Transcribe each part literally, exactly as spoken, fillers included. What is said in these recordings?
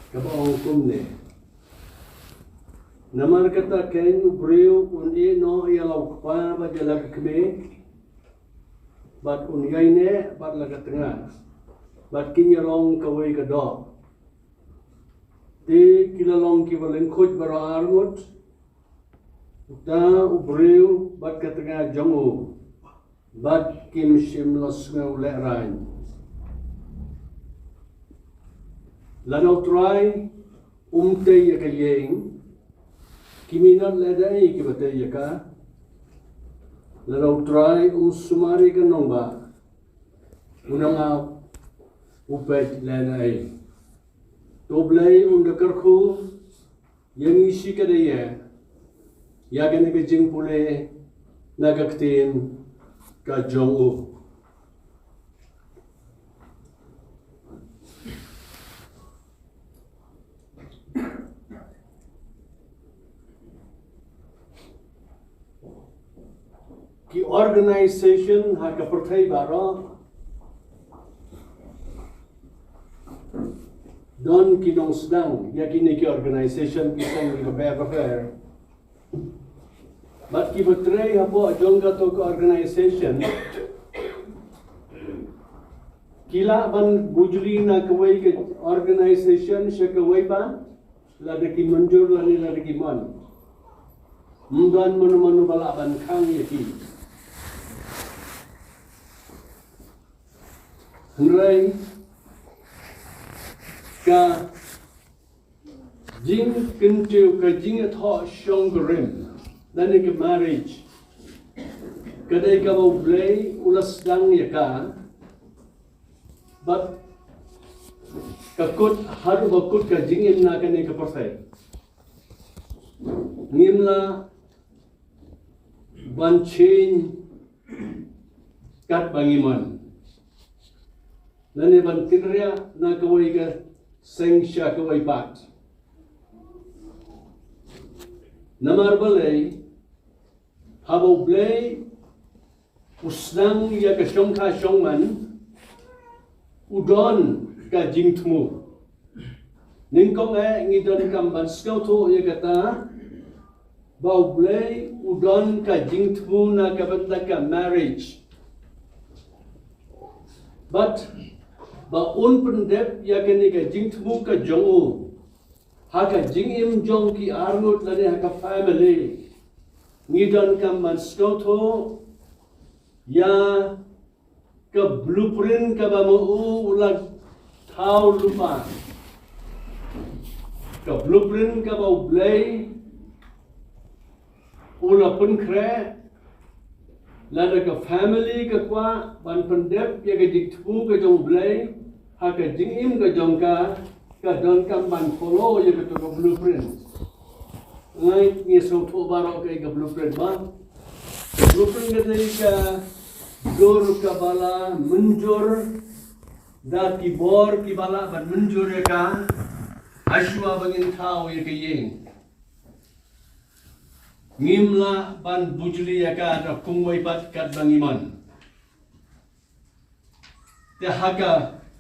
Kaba ong kumne: Namar kata kein u briew un ïehnoh ïa la u kpa bad ïa la ka kmie, bad un ïaineh bad la ka tnga, bad kin ïalong kawei ka doh. Te ki la long kiba lyngkhuid baroh arngut, uta u briew bad ka tnga jong u, bad kim shym la sngew lehraiñ. Lada u Trai um tei ïa ka ïing, ki minot lada ei kiba tei ïa ka? Lada u Trai um sumar ïa ka nongbah, u nongap u peit lada ei? To Blei un da kyrkhu ïa ngi shi katta ïa, ïa kane ka jingpule na ka ktien ka jong u. Ki organisation ha ka pyrthei baroh don ki nongsdang ïa kine ki organisation, ki seng kiba bapher bapher. Bad kiba trei hapoh jong kato ka organisation ki lah ban bujli na kawei ka organisation sha kawei pat, lada ki mynjur lane lada ki mon. Ym don mano mano ba lah ban khang ïa ki. Hynrei ka jingkyntiew, ka jingïathoh shongkurim lane ka marriage, ka dei kaba U Blei u la sdang ïa ka. Bad ka kut, haduh ba kut ka jingim na kane ka pyrthei, ngim lah ban change katba ngi mon, lane ban kynriah na kawei ka seng sha kawei pat. Namar balei? Haba U Blei u sdang ïa ka shongkha shongman, u don ka jingthmu. Nyngkong eh ngi donkam ban sngewthuh ïa kata, ba U Blei u don ka jingthmu na ka bynta ka marriage. Bad ba un pyndep ïa kane ka jingthmu ka jong u ha ka jingim jong ki arngut lane ha ka family, ngi donkam ban sngewthuh ïa ka blueprint kaba ma u u la thaw lypa, ka blueprint kaba U Blei u la pynkhreh. Lada ka family ka kwah ban pyndep ïa ka jingthmu ka jong U Blei ha ka jingim ka jong ka, ka donkam ban follow ïa kato ka blueprint. Ngi, ngi sngewthuh baroh kaei ka blueprint, ba ka blueprint ka dei ka dur kaba la mynjur da ki bor kiba lah ban mynjur ïa ka, ha shuwa ba ngin thaw ïa ka ïing. Ngim lah ban bujli ïa ka da kumwei pat katba ngi mon. Te ha ka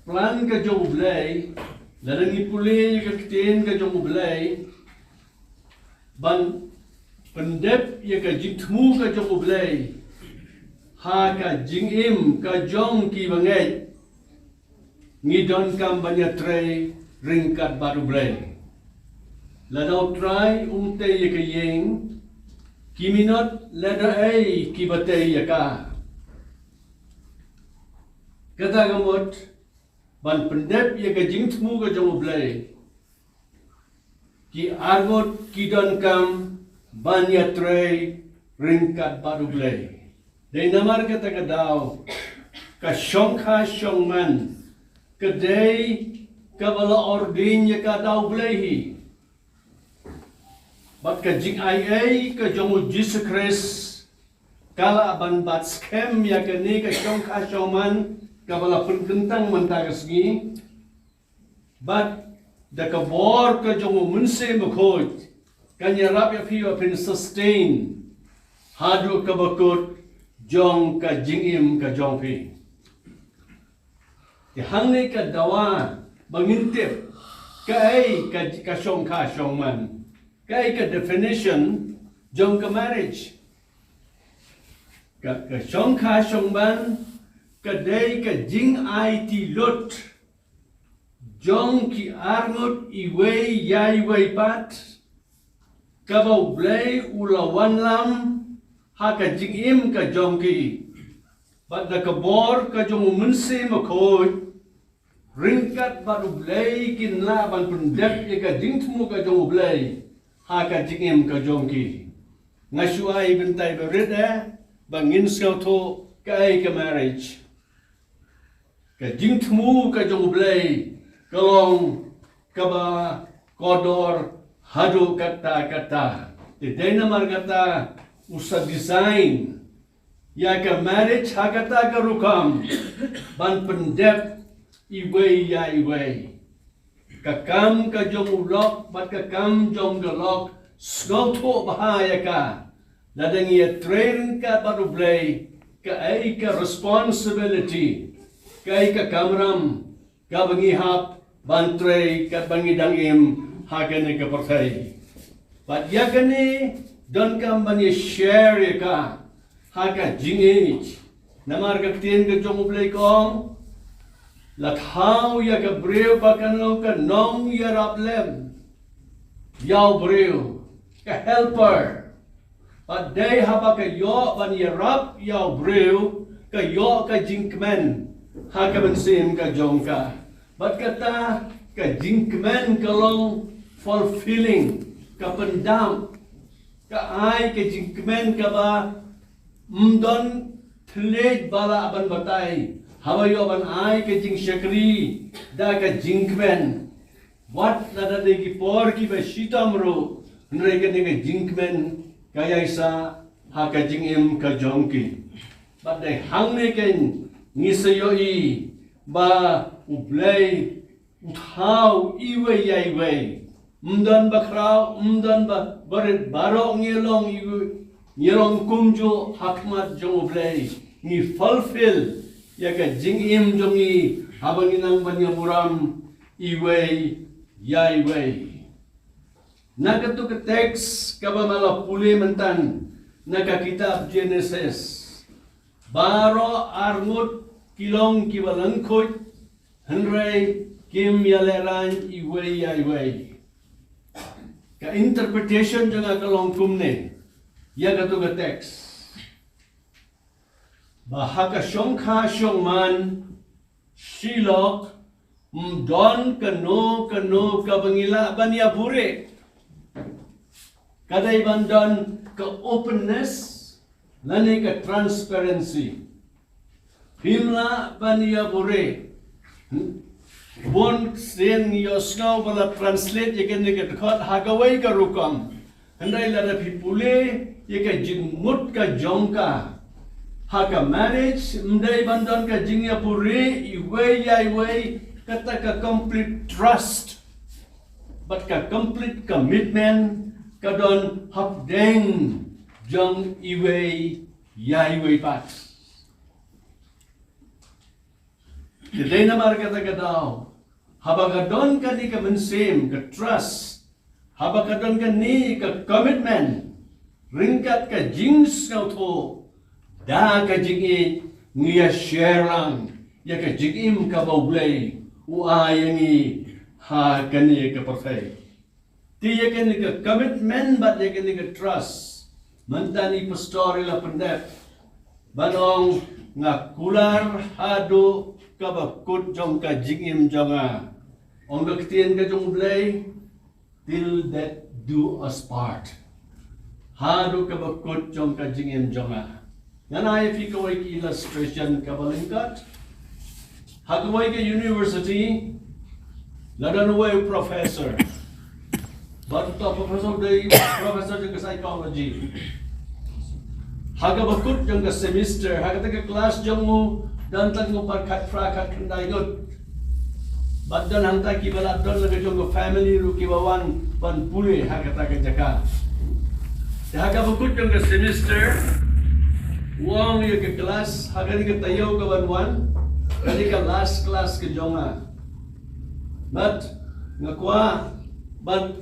plan ka jong U Blei, lada ngi pule ïa ka ktien ka jong U Blei, ban pyndep ïa ka jingthmu ka jong U Blei ha ka jingim ka jong kiba ngeit, ngi donkam ban ïatrei ryngkat bad U Blei. Lada U Trai um tei ïa ka ïing, ki minot lada ei kiba tei ïa ka. Kata ka mut, ban pyndep ïa ka jingthmu ka jong U Blei, ki arngut ki donkam ban ïatrei ryngkat bad U Blei. Dei namar kata ka daw, ka shongkha shongman ka dei kaba la ordain ïa ka da U Blei hi. Bad ka jingaiei ka jong U Jisu Khrist ka lah ban bat skhem ïa kane ka shongkha shongman kaba la pynkyntang mynta ka sngi. Bad da ka bor ka jong U Mynsiem Bakhuid, kan ïarap ïa phi ba phin sustain haduh kaba kut jong ka jingim ka jong phi. Te hangne ka dawa ba ngin tip, Kaei ka, ka shongkha shongman? Kaei ka definition jong ka marriage? Ka, ka shongkha shongman ka dei ka jingaiti lut jong ki arngut iwei ïa iwei pat, kaba U Blei u la wanlam ha ka jingim ka jong ki. Bad da ka bor ka jong U Mynsiem Bakhuid, ryngkat bad U Blei kin lah ban pyndep ïa ka jingthmu ka jong U Blei ha ka jingim ka jong ki. Nga shu ai bynta ba rit eh ba ngin sngewthuh kaei ka marriage. Ka jingthmu ka jong U Blei ka long kaba kordor haduh katta katta. Te dei namar kata u sa design ïa ka marriage ha kata ka rukom ban pyndep iwei ïa iwei. Ka kam ka jong u lok bad ka kam jong ka lok, sngewthuh bha ïa ka. Lada ngi ïatrei ryngkat bad U Blei, kaei ka responsibility, kaei ka kamram kaba ngi hap ban trei katba ngi dang im ha kane ka pyrthei. Bad ïa kane donkam ban ïa share ïa ka ha ka jingïeit. Namar ka ktien ka jong U Blei ka ong, la thaw ïa ka briew ba kan long ka nongïarap lem ïa u briew, ka helper. Bad dei haba ka ïoh ban ïarap ïa u briew, ka ïoh ka jingkmen ha ka mynsiem ka jong ka. Bad kata ka jingkmen ka long fulfilling, ka pyndap, ka ai ka jingkmen kaba ym don thylliej ba lah ban batai haba ïoh ban ai ka jingshakri da ka jingkmen. Wat lada dei ki por kiba shitom ruh, hynrei kane ka jingkmen ka ïaisah ha ka jingim ka jong ki. Bad dei hangne keiñ ngi sa ïohi ba U Blei u thaw iwei ïa iwei. Ym don ba khraw, ym don ba barit, baroh ngi long iwei, ngi long kumjuh ha khmat jong U Blei. Ngi fulfill ïa ka jingim jong ngi haba ngi nang ban ïa burom iwei ïa iwei. Na katu ka teks kaba nga la pule mynta na ka kitab Genesis, baroh arngut ki long kiba lyngkhuid, hynrei kim ïalehrain iwei ïa iwei. Ka interpretation jong nga ka long kumne ïa katu ka teks, ba ha ka shongkha shongman shi lok, ym don kano kano kaba ngi lah ban ïa buhrieh. Ka dei ban don ka openness lane ka transparency. Phim lah ban ïa buhrieh. Bun sien ngi ïohsngew ba la translate ïa kane ka dkhot ha kawei ka rukom. Hynrei lada phi pule ïa ka jingmut ka jong ka ha ka marriage, ym dei ban don ka jingïabuhrieh iwei ïa iwei, kata ka complete trust bad ka complete commitment ka don hapdeng jong iwei ïa iwei pat. Te dei namar kata ka daw, haba ka don kane ka mynsiem ka trust, haba ka don kane ka commitment, ryngkat ka jingsngewthuh, da ka jingïeit ngi ïa share lang ïa ka jingim kaba U Blei u ai ïa ngi ha kane ka pyrthei. Te ïa kane ka commitment bad ïa kane ka trust, mynta i pastor i la pyndep ban ong, nga kular haduh kaba kut jong ka jingim jong nga. Ong ka ktien ka jong U Blei, till death do us part. Haduh kaba kut jong ka jingim jong nga. Ngan ai ïa phi kawei ka illustration kaba lyngkot. Ha kawei ka university la don uwei u professor. Bad uta u professor u dei professor jong ka psychology. Ha kaba kut jong ka semester, ha kata ka class jong u, don tang u pat khatphra khatkhyndai ngut. Bad don hangta kiba la don la ka jong ka family ruh kiba wan ban pule ha kata ka jaka. Te ha kaba kut jong ka semester, u ong ïa ka class, ha kane ka taïew ka ban wan, kane ka last class ka jong nga. Bad Nga kwah ban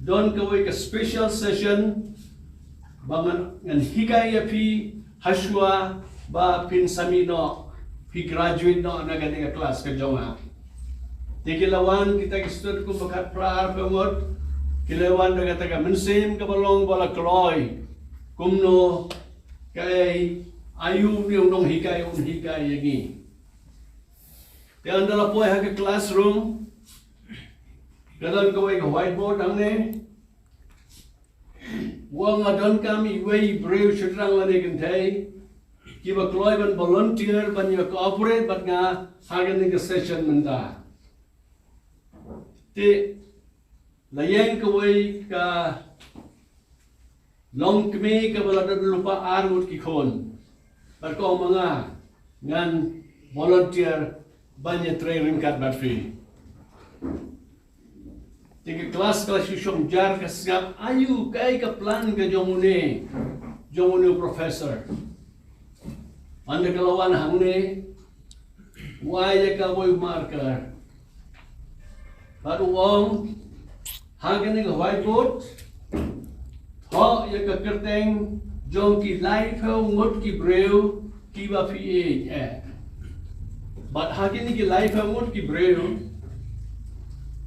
don kawei ka special session ba ngan, ngan hikai ïa phi hashwa ba phin sa mih noh, phi graduate noh na kane ka class ka jong nga. Te ki la wan kita ki student kumba khatphra arphew ngut, ki la wan da kata ka mynsiem kaba long ba la kloi kumno, kaei, aïu une u nonghikai un hikai ïa ngi. Te ynda la poi ha ka classroom, ka don kawei ka whiteboard hangne. Wan nga donkam iwei i briew shynrang lane kynthei kiba kloi ban volunteer ban ïa cooperate bad nga ha kane ka session mynta. Te la ïeng kawei ka longkmie kaba la don lypa ar ngut ki khun. Bad ka ong ma nga, ngan volunteer ban ïatrei ryngkat bad phi. Te ka class ka la shu shong jar, ka sngap, aïu, kaei ka plan ka jong une, jong une u professor. Ynda ka la wan hangne, u ai ïa ka wei u marker. Bad u ong, ha kane ka whiteboard, thoh ïa ka kyrteng jong ki laiphew ngut ki briew kiba phi ïeit eh. Bad ha kine ki laiphew ngut ki briew,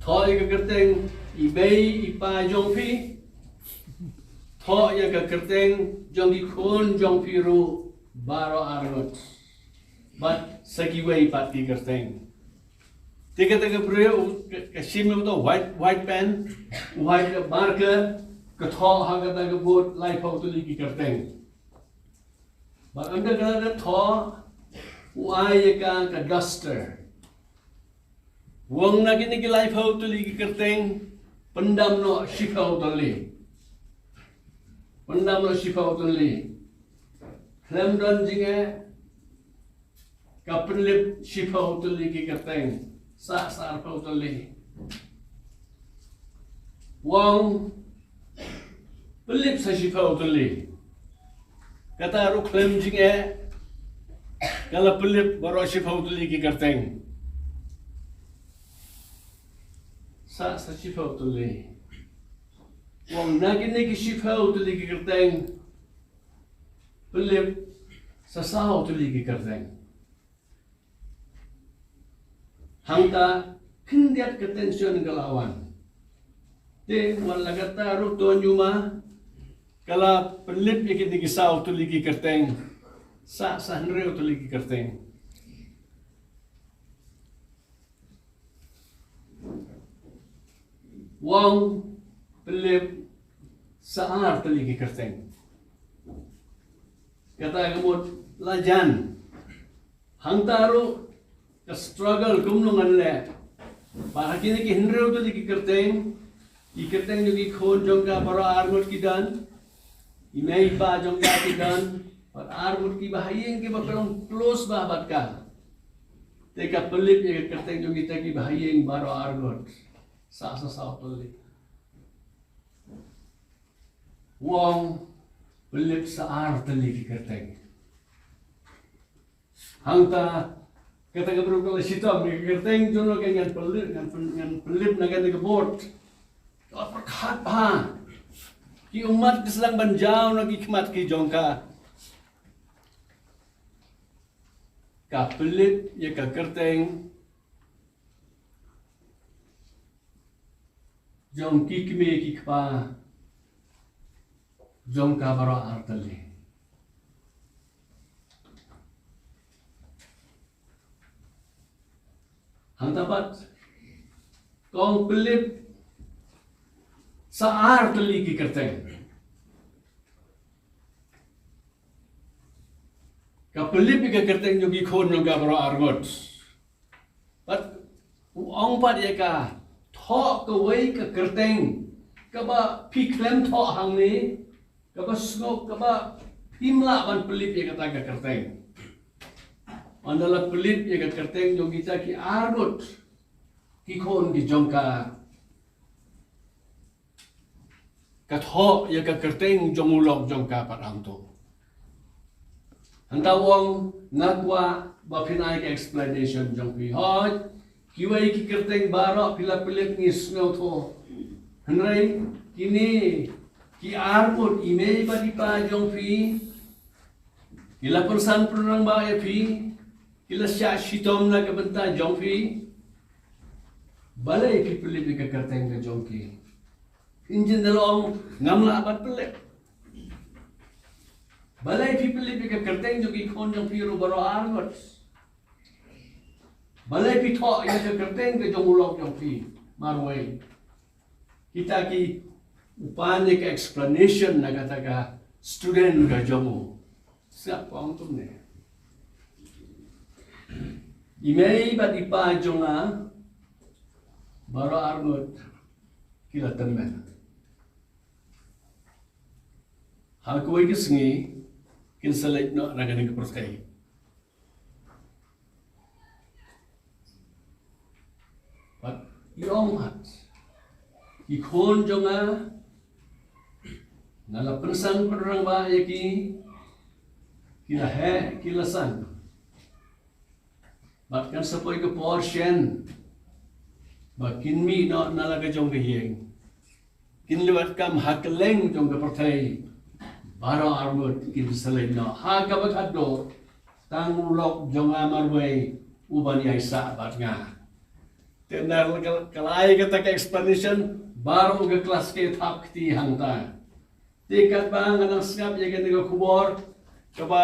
thoh ïa ka kyrteng i mei i pa jong phi, thoh ïa ka kyrteng jong ki khun jong phi ruh baroh ar ngut. Bad sa kiwei pat ki kyrteng. Te kata ka briew ka, ka shim ïa uto u white, white pen, u white marker, ka thoh ha kata ka board laiphew tylli ki kyrteng. Bad ynda ka la thoh, u ai ïa ka ka duster. U ong na kine ki laiphew tylli ki kyrteng, pyndam noh shiphew tylli. Pyndam noh shiphew tylli. Khlem don jingeh, ka pynlip shiphew tylli ki kyrteng, sah sa arphew tylli. U ong pynlip sa shiphew tylli. Kata ruh khlem jingeh, ka la pynlip baroh shiphew tylli ki kyrteng, sah sa shiphew tylli. U ong na kine ki shiphew tylli ki kyrteng, pynlip sa saw tylli ki kyrteng. Hangta khyndiat ka tension ka la wan. Te wat la kata ruh to ñiuma, ka la pynlip ïa kine ki saw tylli ki kyrteng, sah sa hynriew tylli ki kyrteng. U ong pynlip sa ar tylli ki kyrteng. Kata ka mut la jan. Hangta ruh ka struggle kumno ngan leh. Bad ha kine ki hynriew tylli ki kyrteng, ki kyrteng jong ki khun jong ka baroh ar ngut ki don, i mei i pa jong ka ki don, bad ar ngut kiba ha ïing kiba ka long close bha bad ka. Te ka pynlip ïa ka kyrteng jong kita kiba ha ïing baroh ar ngut, sah sa saw tylli. U ong pynlip sa ar tylli ki kyrteng. Hangta kata ka briew ka la shitom, ka kyrteng jong no ka ngan pynlip, ngan pyn-, ngan pynlip na kata ka board. Ka la pyrkhat bha. Ki ummat ki sdang ban jaw na ki khmat ki jong ka. Ka pynlip ïa ka kyrteng jong ki kmie ki kpa jong ka baroh ar tylli. Hangta pat ka ong pynlip sa ar tylli ki kyrteng. Ka pynlip ïa ka kyrteng jong ki khun jong ka baroh ar ngut. Bad u ong pat ïa ka, thoh kawei ka kyrteng kaba phi khlem thoh hangne, kaba sngewbha, kaba phim lah ban pynlip ïa kata ka kyrteng. Ynda la pynlip ïa ka kyrteng jong kita ki ar ngut ki khun ki jong ka, ka thoh ïa ka kyrteng jong u lok jong ka pat hangto. Hangta u ong, nga kwah ba phin ai ka explanation jong phi. Hooid, Kiwei ki kyrteng baroh phi la pynlip ngi sngewthuh. Hynrei kine ki arngut, i mei bad i pa jong phi, ki la pynsan pynrangbah ïa phi, ki la shah shitom na ka bynta jong phi. Balei phi pynlip ïa ka kyrteng ka jong ki? Ynjin da long ngam lah ban pynlip. Balei phi pynlip ïa ka kyrteng jong ki khun jong phi ruh baroh arngut? Balei phi thoh ïa ka kyrteng ka jong u lok jong phi marwei? Kita ki, u pan ïa ka explanation na kata ka student ka jong u. Sngap, u ong kumne: I mei bad i pa jong nga baroh arngut ki la tymmen. Ha kawei ka sngi kin sa leit noh na kane ka pyrthei. Bad i ong pat: Ki khun jong nga, nga la pynsan pynrangbah ïa ki, ki la heh, ki la san. Bad kan sa poi ka por shen ba kin mih noh na la ka jong ka ïing. Kin leit kam ha kylleng jong ka pyrthei. Baroh arngut kin sa leit noh. Ha kaba khadduh, tang u lok jong nga marwei uban ïaisah bad nga. Te na ka, ka la ai kata ka explanation, baroh ka klas ka thap kti hangta. Te katba nga dang sngap ïa kane ka khubor, kaba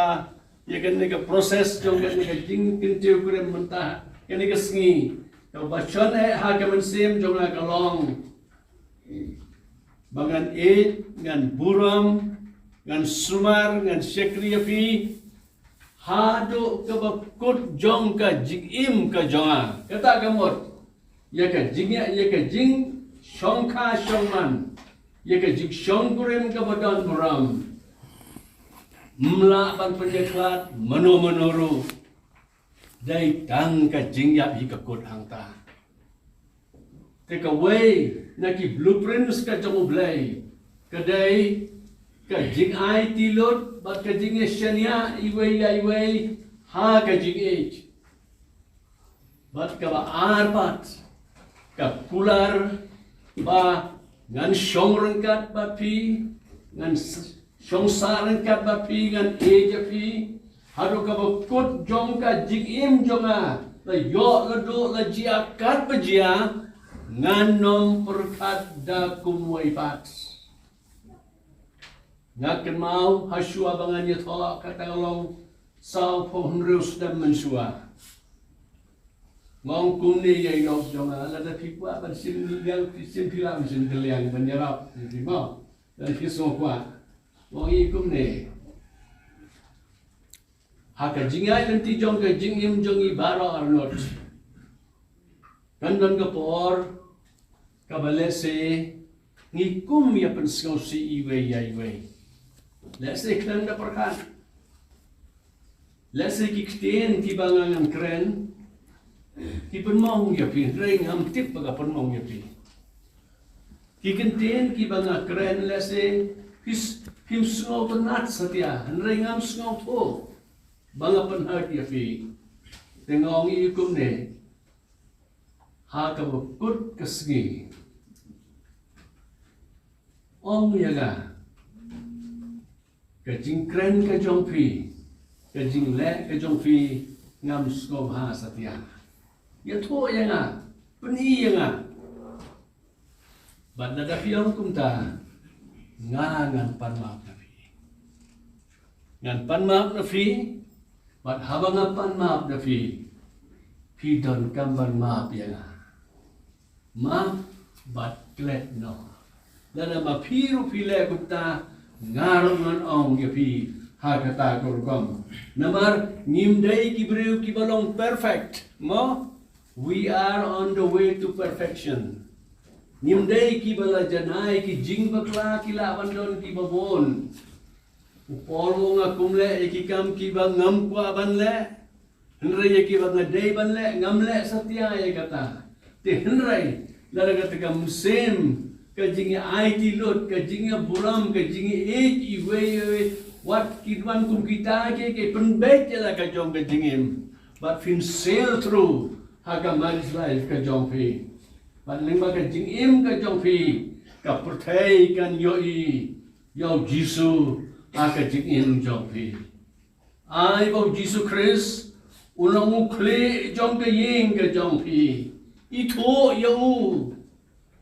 ïa kane ka process jong kane ka jingkyntiew kurim mynta kane ka sngi, kaba shon eh ha ka mynsiem jong nga ka long ba ngan ïeit, ngan burom, ngan sumar, ngan shakri ïa phi haduh kaba kut jong ka jingim ka jong nga. Kata ka mut, ïa ka jingïa, ïa ka jingshongkha shongman, ïa ka jingshongkurim kaba don burom, ym lah ban pynïakhlad mano mano ruh. Dei tang ka jingïap hi ka kut hangta. Te kawei na ki blueprints ka jong U Blei ka dei ka jingaiti lut bad ka jingïashaniah iwei ïa iwei ha ka jingïeit. Bad kaba ar pat, ka kular ba ngan shong ryngkat bad phi, ngan s-, shong sah ryngkat bad phi, ngan ïeit ïa phi haduh kaba kut jong ka jingim jong nga, la ïoh la duh la jia katba jia, ngan nym pyrkhat da kumwei pat. Nga kynmaw ha shuwa ba ngan ïathoh, kata ka long saw phew hynriew snem mynshuwa. Nga ong kumne ïa i lok jong nga, lada phi kwah ban shim liang, phi shim, phi lah ban shim liang ban ïarap ïa phi mo. Lada phi sngewkwah. Nga ong ïa i kumne: Ha ka jingïaid lynti jong ka jingim jong ngi baroh arngut, kan don ka por kaba lehse ngi kum ïa pynsngewsih iwei ïa iwei. Lehse khlem da pyrkhat, lehse ki ktien kiba nga ngan kren ki pynmong ïa phi, hynrei ngam tip ba ka pynmong ïa phi. Ki kyntien kiba nga kren lehse phi s-, phim sngewtynnat satia, hynrei ngam sngewthuh ba nga pynhurt ïa phi. Te nga ong ïa i kumne: Ha kaba kut ka sngi, ong ïa nga, ka jingkren ka jong phi, ka jingleh ka jong phi, ngam sngewbha satia. Ïathuh ïa nga, pyni ïa nga. Bad lada phi ong kumta, nga ngan pan map na phi. Ngan pan map na phi, bad haba nga pan map na phi, phi donkam ban map ïa nga. Map bad klet noh. Lada ma phi ruh phi leh kumta, nga ruh ngan ong ïa phi ha kata ka rukom. Namar ngim dei ki briew kiba long perfect, mo? We are on the way to perfection. Ngim dei kiba la janai, ki jingbakla ki lah ban don kiba bun. U Paul u ong, nga kum leh ïa ki kam kiba ngam kwah ban leh, hynrei ïa kiba nga dei ban leh ngam leh satia ïa kata. Te hynrei lada kata ka mynsiem, ka jingïaaiti lut, ka jingïaburom, ka jingïaieit iwei ïa iwei, wat ki wan kum kita ki, ki pynbeit ïa la ka jong ka jingim. Bad phin sail through ha ka marriage life ka jong phi. Bad lyngba ka jingim ka jong phi, ka pyrthei kan ïohi ïa u Jisu ha ka jingim jong phi. Ai ba u Jisu Khrist u long u khlieh jong ka ïing ka jong phi. Ithuh ïa u.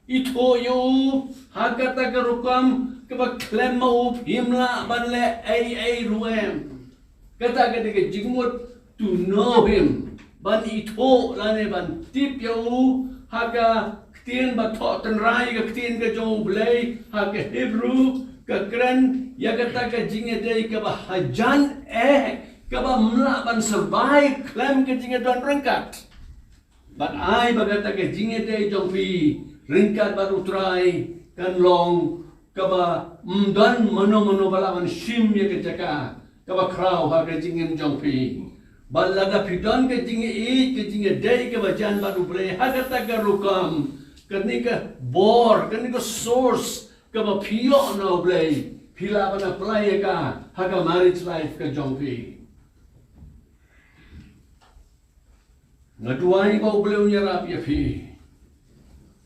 Ithuh ïa u ha kata ka rukom kaba khlem ma u phim lah ban leh ei ei ruh em. Kata ka dei ka jingmut to know him. Ban ithuh lane ban tip ïa u ha ka ktien ba thoh tynrai, ka ktien ka jong u Blei ha ka Hebru ka kren ïa kata ka jingïadei kaba hajan eh, kaba ym lah ban survive khlem ka jingïadon ryngkat. Bad ai ba kata ka jingïadei jong phi ryngkat bad u Trai kan long kaba ym don mano mano ba lah ban shim ïa ka jaka kaba khraw ha ka jingim jong phi. Bad lada phi don ka jingïeit, ka jingïadei kaba jan bad u Blei ha kata ka rukom, kane ka bor, kane ka source kaba phi ïoh na u Blei, phi lah ban apply ïa ka ha ka marriage life ka jong phi. Nga duwai ba u Blei un ïarap ïa phi.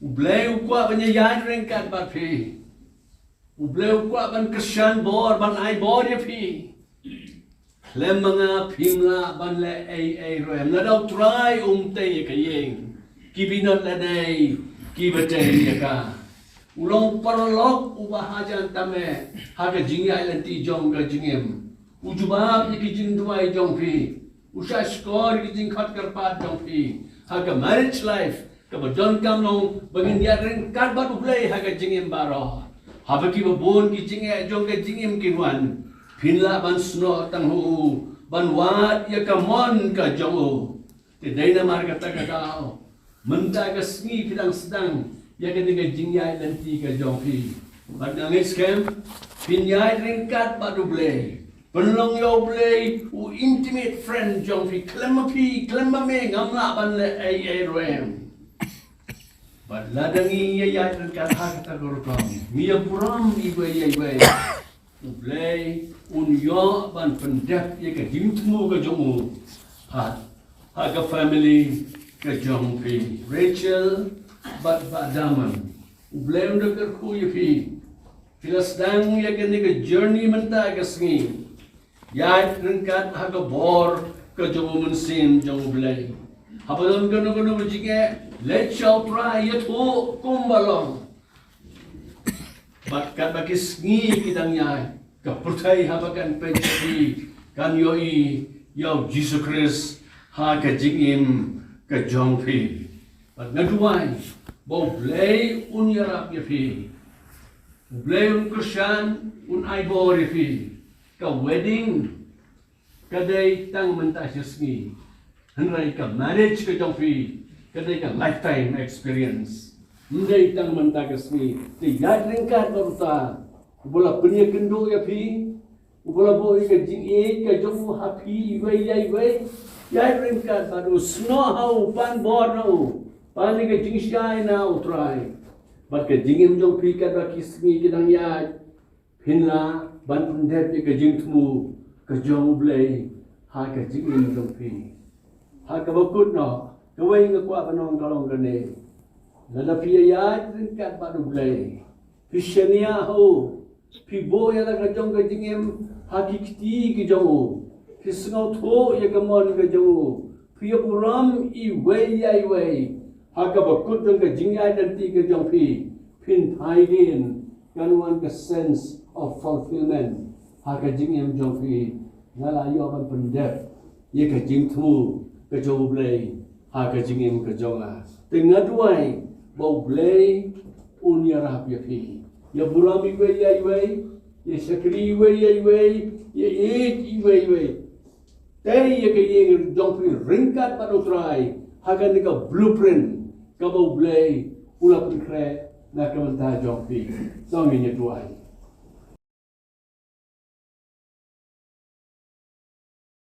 U Blei u kwah ban ïaid ryngkat bad phi. U Blei u kwah ban kyrshan bor, ban ai bor ïa phi. Khlem ma nga phim lah ban leh ei ei ruh em. Lada u Trai um tei ïa ka ïing, ki bynta lane ki ba tei ïa ka. U long paralok uba hajan tam eh ha ka jingïaid lynti jong ka jingim. U jubab ïa ki jingduwai jong phi. U shahshkor ïa ki jingkhot kyrpad jong phi ha ka marriage life kaba donkam long ba ngin ïaid ryngkat bad u Blei ha ka jingim baroh. Haba kiba bun ki jingeh jong ka jingim kin wan, phin lah ban snoh tang ha u, ban wad ïa ka mon ka jong u. Te dei namar kata ka daw mynta ka sngi phi dang sdang ïa kane ka jingïaid lynti ka jong phi. Bad nga ngeit skhem phin ïaid ryngkat bad u Blei. Pynlong ïa u Blei u intimate friend jong phi, khlem ma phi, khlem ma me ngam lah ban leh ei ei ruh em. Bad lada ngi ïaid ryngkat ha kata ka rukom, ngi ïa burom iwei ïa iwei, u Blei un ïoh ban pyndep ïa ka jingthmu ka jong u ha, ha ka family ka jong phi. Rachel bad Bah Damon, u Blei un da kyrkhu ïa phi. Phi la sdang ïa kane ka journey mynta ka sngi. Ïaid ryngkat ha ka bor ka jong u Mynsiem jong u Blei. Haba don kano kano ka jingeh, leit sha u Trai, ïathuh kumba long. Bad katba ki sngi ki dang ïaid, ka pyrthei haba kan peit ïa phi, kan ïohi ïa u Jisu Khrist ha ka jingim ka jong phi. Bad nga duwai ba u Blei un ïarap ïa phi. U Blei un kyrshan, un ai bor ïa phi. Ka wedding ka dei tang mynta shi sngi. Hynrei ka marriage ka jong phi ka dei ka lifetime experience. Ym dei tang mynta ka sngi. Te ïaid ryngkat bad uta uba la pynïakynduh ïa phi, uba la buh ïa ka jingïeit ka jong u ha phi iwei ïa iwei. Ïaid ryngkat bad u, snoh ha u, pan bor na u, pan ïa ka jingshai na u Trai. Bad ka jingim jong phi katba ki sngi ki dang ïaid, phin lah ban pyndep ïa ka jingthmu ka jong u Blei ha ka jingim jong phi. Ha kaba kut noh, kawei nga kwah ban ong ka long kane. Lada phi ïaid ryngkat bad u Blei, phi shaniah ha u, phi buh ïa la ka jong ka jingim ha ki kti ki jong u, phi sngewthuh ïa ka mon ka jong u, phi ïa burom iwei ïa iwei, ha kaba kut jong ka jingïaid lynti ka jong phi, phin phai dien, kan wan ka sense of fulfillment ha ka jingim jong phi. Nga la ïoh ban pyndep ïa ka jingthmu ka jong u Blei ha ka jingim ka jong nga. Te nga duwai ba u Blei un ïarap ïa phi. Ïa burom iwei ïa iwei, ïa shakri iwei ïa iwei, ïa ïeit iwei ïa iwei. Te ïa ka ïing jong phi ryngkat bad u Trai ha kane ka blueprint kaba u Blei u la pynkhreh na ka bynta jong phi. To ngin ïa duwai.